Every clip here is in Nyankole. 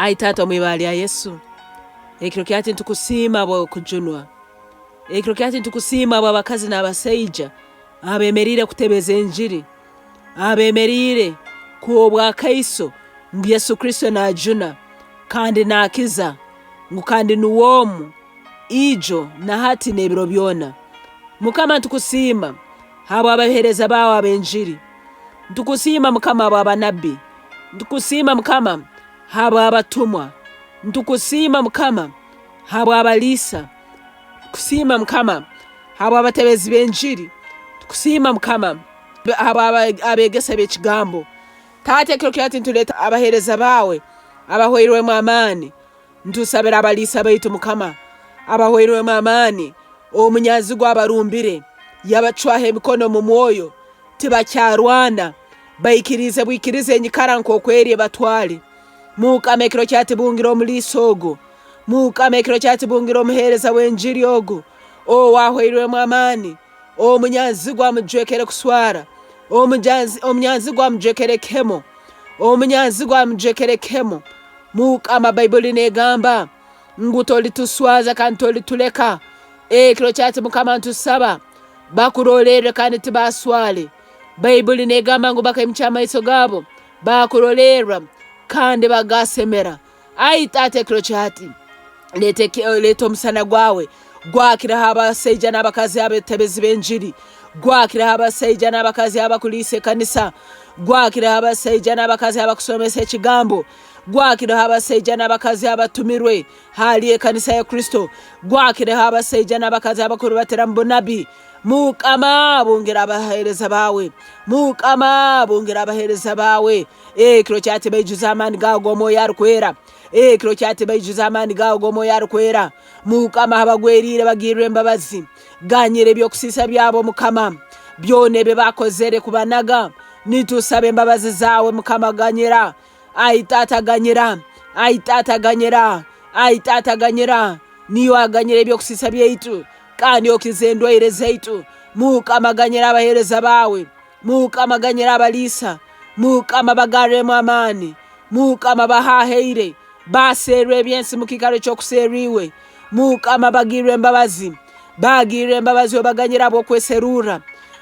Ai Taata omu ibara lya Yesu, ekiro kya hati nitukusiima habw'okujunwa. Ekiro kya hati nitukusiima habw'abakazi n'abasaija abemeriire kutebeza enjiri, abemeriire kuha obwakaiso ngu Yesu Kristo najuna kandi nakiza, ngu kandi nuwe omu ijo na hati n'ebiro byona. Mukama nitukusiima habw'abahereza baawe ab'enjiri. Nitukusiima Mukama habw'abanabbi. Nitukusiima Mukama habw'abatumwa. Nitukusiima Mukama habw'abaliisa. Tukusiima Mukama habw'abatebezi b'enjiri. Tukusiima Mukama habw'abegesa b'ekigambo. Taata ekiro kya hati nituleeta abaheereza baawe abahweirwemu amaani. Ntusabira abaliisa baitu Mukama, abahweirwemu amaani, omunyanzigwa abarumbire, yabacwaho emikono omu mwoyo, tibakyarwana, baikiriize bwikiriza enyikara nk'oku eri ebatwale. Mukama ekiro kya hati bungira omuliisa ogu. Mukama ekiro kya hati bungira omuheereza w'enjiri ogu owahweirwemu amaani, omunyanzigwa amujwekere kuswara, omunyanzigwa amujwekere ekihemo, omunyanzigwa amujwekere ekihemo. Mukama Baibuli negamba ngu tolituswaza kandi tolituleka. Ekiro kyati Mukama ntusaba bakurolerre kandi tibaswale. Baibuli negamba ngu bakaimukya amaiso gabo bakurolerra kandi bagasemera. Ai Taata ekiro kyati leeta omusana gwawe gwakireho abasaija n'abakazi abatebezi b'enjiri, gwakireho abasaija n'abakazi abakuliisa ekanisa, gwakireho abasaija n'abakazi abakusomesa ekigambo, gwakireho abasaija n'abakazi abatumirwe hali ekanisa ya Kristo, gwakireho abasaija n'abakazi abakurubatira mu bunabbi. Mukama bungira abaheereza baawe, Mukama bungira abaheereza baawe. Ekiro kyati baijuze amaani gaawe g'Omwoyo Arikwera. Ekiro kyati baijuze amaani gaawe g'Omwoyo Arikwera. Mukama habagweriire bagirre embabazi. Ganyira eby'okusiisa byabo Mukama. Byona ebi bakozere kubanaga. Nitusaba embabazi zaawe Mukama ganyira. Ai Taata ganyira. Ai Taata ganyira. Ai Taata ganyira. Niiwe aganyira eby'okusiisa byaitu kandi okiza endwaire zaitu. Mukama ganyira abaheereza baawe. Mukama ganyira abaliisa, Mukama bagarremu amaani, Mukama bahahaire, baserra ebyensi mukiikaro ekyokuserra iwe, Mukama bagirre embabazi, bagirre embabazi obaganyire habwokweserurra,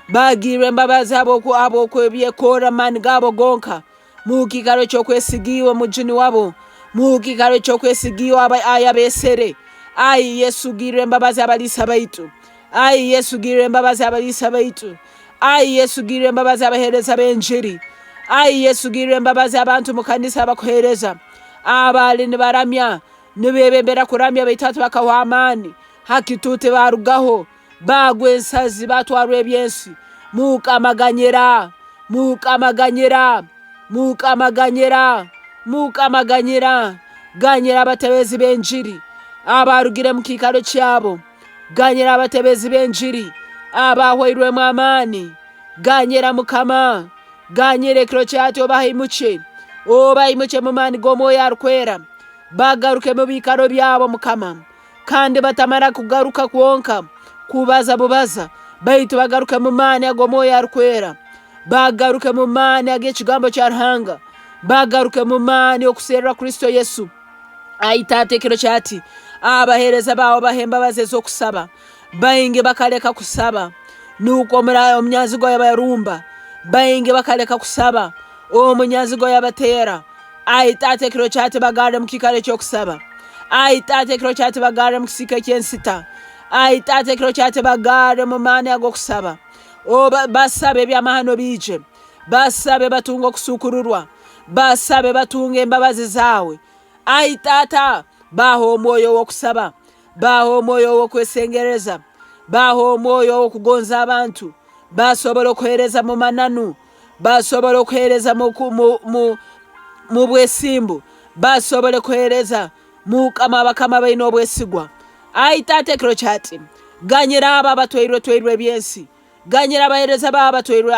bagirre embabazi habwokwebyekorra mumani gaabo gonka, mukiikaro ekyokwesiga iwe mujuni wabo, mukiikaro ekyokwesiga iwe ayabesere. Ai Yesu girra embabazi abaliisa baitu, Ai Yesu girra embabazi abaliisa baitu. Ai Yesu girra embabazi abaheereza b'enjiri. Ai Yesu girra embabazi abantu mu kanisa abakuheereza. Abaali nibaramya nibebembera kuramya baitu hati bakahwa amaani ha kituuti barugaho bagwa ensazi batwarwa eby'ensi. Mukama ganyira, Mukama ganyira, Mukama ganyira, Mukama ganyira, ganyira abatebezi b'enjiri abarugire mu kiikaro kyabo. Ganyira abatebezi b'enjiri abahwairwemu amaani. Ganyira Mukama. Ganyira ekiro kyati obahaimukye. Obaimukye mu maani g'Omwoyo Arukwera. Bagaruke mu biikaro byabo Mukama. Kandi batamara kugaruka kwonka kubaza bubaza, baitu bagaruke mu maani ag'Omwoyo Arukwera. Bagaruke mu maani ag'Ekigambo kya Ruhanga. Bagaruke mu maani okuserra Kristo Yesu. Ai Taata, ekiro kyati abaheereza baawe baha embabazi ez'okusaba. Baingi bakaleka kusaba, nukwo omunyanzigwa yabarumba. Baingi bakaleka kusaba, omunyanzigwa yabateera. Ai Taata, ekiro kyati bagarre mu kiikaro eky'okusaba. Ai Taata, ekiro kyati bagarre mu kisiika eky'ensita. Ai Taata, ekiro kyati bagarre mu maani ag'okusaba. Basabe ebyamahano biije. Basabe batunge okusuukururwa. Basabe batunge embabazi zaawe. Ai Taata, bahe omwoyo ow'okusaba. Bahe omwoyo ow'okwesengereza. Bahe omwoyo ow'okugonza abantu. Basobole okuheereza mu mananu. Basobole okuheereza mu bwesimbu. Basobole kuheereza Mukama abakama baine obwesigwa. Ai Taata, ekiro kyati, ganyira abo abatwairwe twairwe eby'ensi. Ganyira abaheereza baawe abatwairwe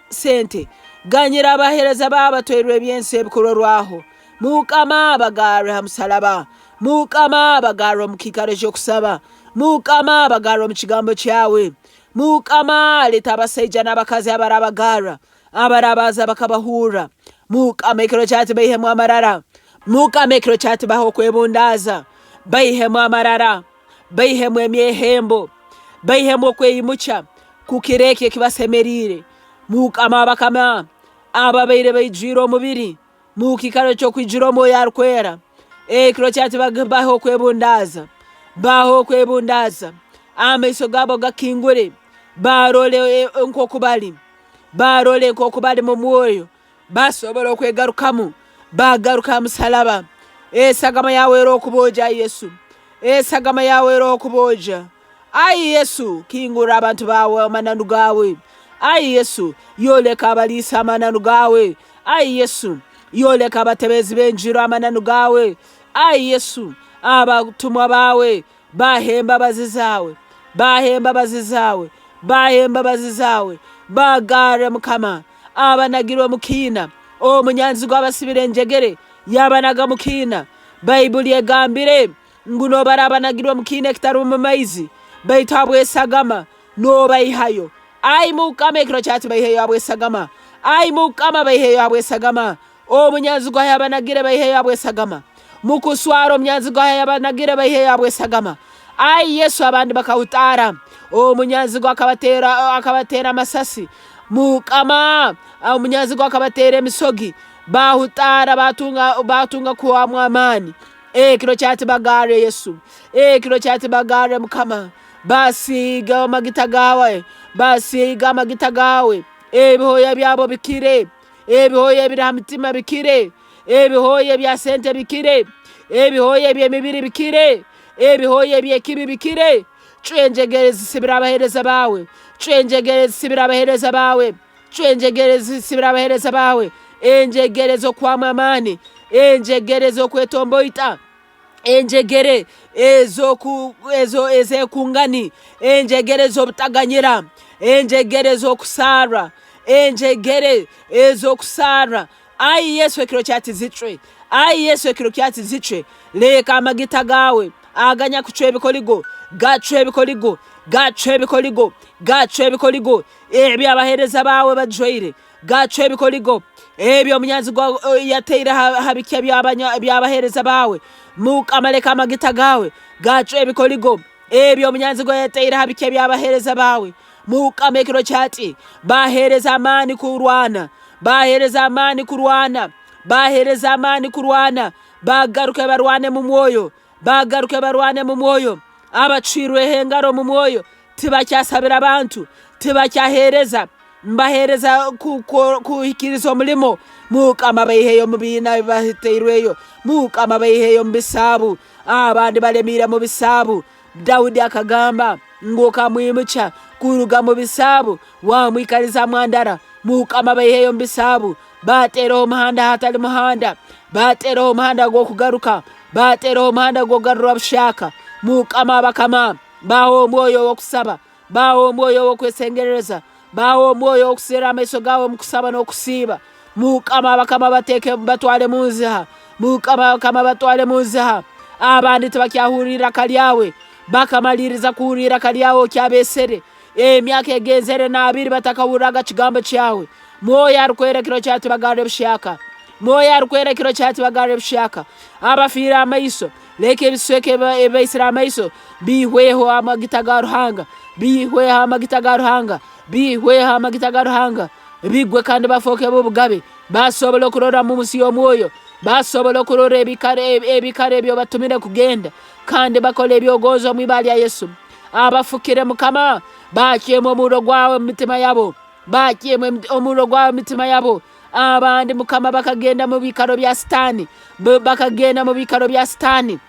sente. Ganyira abaheereza baawe abatwairwe eby'ensi ebikurorwaho. Mukama bagarre ha musalaba. Mukama bagarre omu kiikaro eky'okusaba. Mukama bagarre omu kigambo kyawe. Mukama leeta abasaija n'abakazi abarabagarra, abarabaza bakabahurra. Mukama ekiro kyati baihemu amarara. Mukama ekiro kyati bahe okwebundaaza, baihemu amarara, baihemu emyehembo, baihemu okweyimukya kukira eki ekibasemeriire. Mukama abakama ababaire baijwire omubiri Mukiikaro ky'okwijura Omwoyo Arukwera, ekiro kyati bahe okwebundaaza, bahe okwebundaaza, amaiso gaabo gakingure, barole nk'oku bali, barole nk'oku bali mu mwoyo, basobole okwegarukamu, bagaruke ha musalaba. Esagama yawe eroho kuboogya, ai Yesu. Esagama yawe eroho kuboogya. Ai Yesu, kingurra abantu baawe amananu gaawe. Ai Yesu, yoleka abaliisa amananu gaawe. Ai Yesu, yoleka abatebezi b'enjiri amananu gaawe. Ai Yesu, abatumwa baawe bahe embabazi zaawe, bahe embabazi zaawe, bahe embabazi zaawe, bagarre Mukama abanagirwe omu kiina, omunyanzigwa abasibire enjegere yabanaga mu kiina. Baibuli egambire ngu nobara abanagirwe omu kiina ekitarumu maizi, baitu habw'esagama nobaihayo. Ai Mukama, ekiro kyati baiheyo habw'esagama. Ai Mukama, baiheyo habw'esagama. Omunyanzigwa yabanagire baiheyo habw'esagama. Mukuswara omunyanzigwa yabanagire baiheyo habw'esagama. Ai Yesu, abandi bakahutaara, omunyanzigwa akabatera akabatera amasasi. Mukama, omunyanzigwa akabatera emisogi, bahutaara batunga batunga kuhwamu amaani. Ekiro kyati bagarre Yesu, ekiro kyati bagarre Mukama, basiige amagita gawe, basiige amagita gawe, ebihooya byabo bikire, ebihooya ebiri ha mitima bikire, ebihooya ebya sente bikire, ebihooya eby'emibiri bikire, ebihooya eby'ekibi bikire. Cwa enjegere ezisibire abaheereza baawe, cwa enjegere ezisibire abaheereza baawe. Cwa enjegere ezisibire abaheereza baawe, enjegere ez'okuhwamu amaani, enjegere ez'okwetomboita, enjegere ez'ekungani, enjegere ez'obutaganyira, enjegere ez'okusarra, enjegere ez'okusarra. Ai Yesu, ekiro kyati zicwe. Ai Yesu, ekiro kyati zicwe. Leka amagita gaawe aganyakucwa ebikoligo gacwe ebikoligo, gacwe ebikoligo, gacwe ebikoligo. Ebi abaheereza baawe bajwaire, gacwe ebikoligo ebi omunyanzigwa yataire ha bikya by'abaheereza baawe. Mukama leka amagita gaawe gacwe ebikoligo ebi omunyanzigwa yataire ha bikya by'abaheereza baawe. Mukama ekiro kyati baheereza amaani kurwana, baheereza amaani kurwana, baheereza amaani kurwana, bagaruke barwane mu mwoyo. Bagaruke barwane mu mwoyo, abacwirweho engaro omu mwoyo tibakyasabira bantu, tibakyaheereza, mbaheereza kuhikiiriza omulimo. Mukama baiheyo omu biina ebi batairweyo, Mukama baiheyo omu bisaabu, abandi balemiire mu bisaabu. Daudi akagamba ngu okamwimukya kuruga mu bisaabu, wamwikaliza ha mwandara. Mukama baiheyo omu bisaabu, Baateeraho omuhanda ahatali muhanda, baateeraho omuhanda gw'okugaruka, baateeraho omuhanda gw'okugarurwa bushyaka. Mukama abakama, baha omwoyo w'okusaba, baha omwoyo w'okwesengerereza, baha omwoyo w'okuserra amaiso gaawe omu kusaba n'okusiiba. Mukama abakama bateeke batwale mu nziha, Mukama abakama batwale mu nziha. Abandi tibakyahurra iraka lyawe, bakamaliiriza kuhurra iraka lyawe okyabeesere. Emyaka egenzere n'abiri batakahurraga kigambo kyawe. Mwoyo Arukwera ekiro kyati bagarre buhyaka. Mwoyo Arukwera ekiro kyati bagarre buhyaka. Abafiire amaiso, leka ebisweko ebibaisire amaiso biihweho amagita ga Ruhanga, biihweho amagita ga Ruhanga, biihweho amagita ga Ruhanga, bigwe kandi bafooke b'obugabe, basobole okurora mu nsi y'omwoyo, basobole okurora ebikaro ebi obatumire kugenda, kandi bakole eby'ogonza omu ibara lya Yesu. Abafukire Mukama, bakyemu omurro gwawe omu mitima yabo, bakyemu omurro gwawe omu mitima yabo. Abandi Mukama bakagenda mu biikaro bya Sitaani, bakagenda mu biikaro bya Sitaani,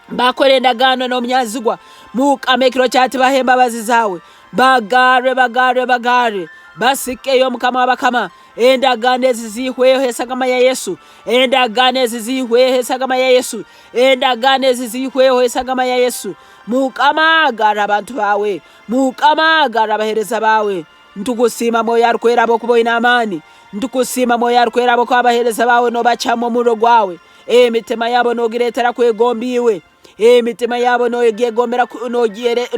bakora endagaano n'omunyanzigwa. Mukama ekiro kyati baha embabazi zaawe, bagarre, bagarre, bagarre, basikeyo Mukama w'abakama. Endagaano ezi ziihweho esagama ya Yesu, endagaano ezi ziihweho esagama ya Yesu, endagaano ezi ziihweho esagama ya Yesu. Mukama garra abantu baawe, Mukama garra abaheereza baawe. Nitukusiima Mwoyo Arukwera ahabw'okuba oine amaani. Nitukusiima Mwoyo Arukwera ahabw'okuba abaheereza baawe noobacwamu omurro gwawe. Emitima yaabo noogireetera kwegomba iwe. Emitima yaabo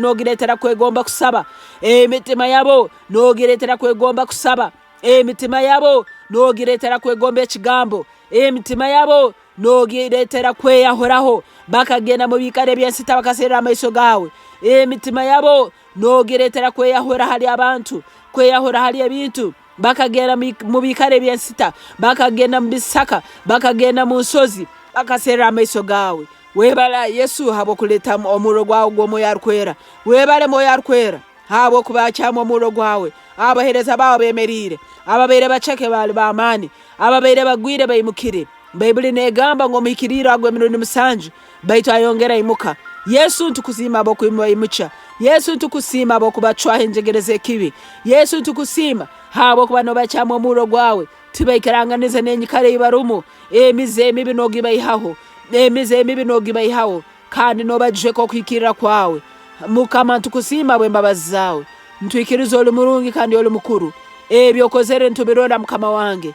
noogireetera kwegomba kusaba. Emitima yabo noogireetera kwegomba kusaba. Emitima yabo noogireetera kwegomba ekigambo. Emitima yabo. Nogiretera kweyahuraho, bakagenda mu biikaro eby'ensita bakaserra amaiso gaawe. Emitima yabo nogiretera kweyahura hali abantu, kweyahura hali ebintu, bakagenda mu biikaro eby'ensita, bakagenda mu bisaka, bakagenda mu nsozi, bakaserra amaiso gaawe. Webale Yesu habw'okuleta omurro gwawe gw'Omwoyo Arukwera. Webale Mwoyo Arukwera habw'okubakyamu omurro gwawe. Abahereza bawe bemeriire. Ababaire baceke baali b'amaani. Ababaire bagwire baimukire. Baibuli n'egamba ngu omuhikiriire agwa emirundi musanju, baitu ayongera aimuka. Yesu ntukusiima habw'okubaimukya. Yesu ntukusiima habw'okubacwaho enjegere z'ekibi. Yesu ntukusiima habw'okuba nobakyamu omurro gwawe. Tibaikiranganiza n'enyikara ei barumu. Emize emibi n'ogibaihaho. Emize emibi n'ogibaihaho kandi n'obajweka okuhikirra kwawe. Mukama ntukusiima habw'embabazi zaawe. Ntwikiriza oli murungi kandi oli mukuru. Ebi okozere ntubirora Mukama wange.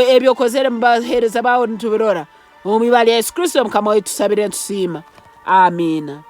Ebi okozere mu baheereza baawe nitubirora. Omu ibara lya Yesu Kristo Mukama waitu tusabire nitusiima. Amiina.